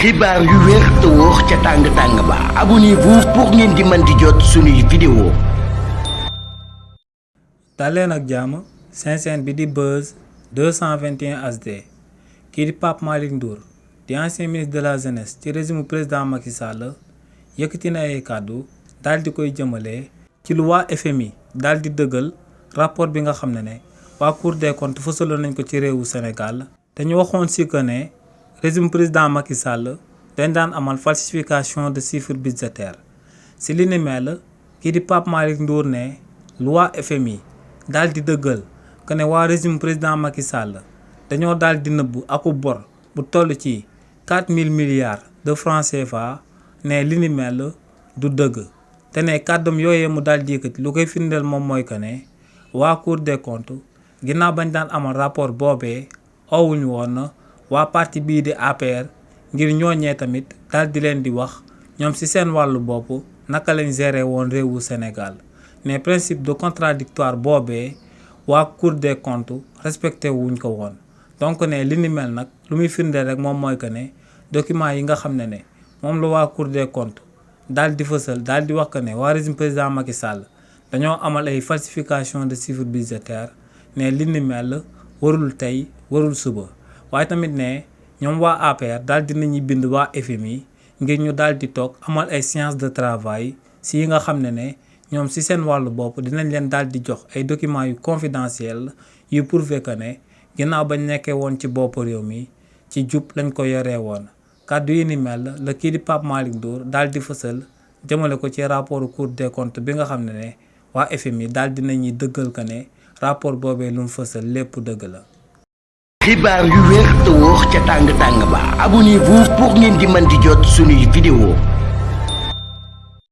xibaar yu wér te wóor ca tàng ba abonnez-vous pour ngeen di mën di jot suñuy vidéo. daleen ak jàmm seen bi di Buzz 221 HD kii di Pape Malick Ndour di ancien ministre de la jeunesse ci régime président Macky Sall yëkkati na ay kàddu daal di koy jëmale ci lu waa FMI daal di dëggal rapport bi nga xam ne waa Cour des comptes fësaloon nañ ko ci réewu Sénégal te ñu waxoon si que ne régime président Macky Sall dañ daan amal falsification de chiffres budgétaires si li ni mel kii di Pape Malick Ndour ne lu waa FMI daal di dëggal que ne waa régime président Macky Sall dañoo daal di nëbbu aku bor bu toll ci 4000 milliards de francs CFA ne li ni mel du dëgg te ne kàddum yooyee mu daal di yëkkati lu koy firndeel moom mooy que ne waa Cour des comptes ginnaaw bañ daan amal rapport boobee owuñu woon waa parti bii di APR ngir ñooñee tamit daal di leen di wax ñoom ci seen wàllu bopp naka lañ géré woon réewu Sénégal ne principe de contradictoire boobee waa Cour des comptes respecté wuñ ko woon donc ne li ni mel nag lu muy firndeel rek moom mooy que ne document yi nga xam ne moom la waa Cour des comptes daal di fësal daal di wax que ne waa régime président Macky Sall dañoo amal ay falsification de chiffres budgétaires ne li ni mel warul tey warul suba waaye tamit ne ñoom waa APR daal di nañuy bind waa FMI ngir ñu daal di toog amal ay séance de travail si yi nga xam ne ñoom si seen wàllu bopp dinañ leen daal di jox ay documents yu confidentiels yu prouver que ne ginnaaw bañ nekkee woon ci bopp réew mi ci jub lañ ko yoree woon kàddu yi ni mel la kii di Pape Malick Ndour daal di fësal jëmale ko ci rapport Cour des comptes bi nga xam ne waa FMI daal di nañuy dëggal que ne rapport boobee lu mu fësal lépp dëgg la. xibaar yu wér te wóor ca tàng ba abonnez-vous pour ngeen di mën di jot suñuy vidéo.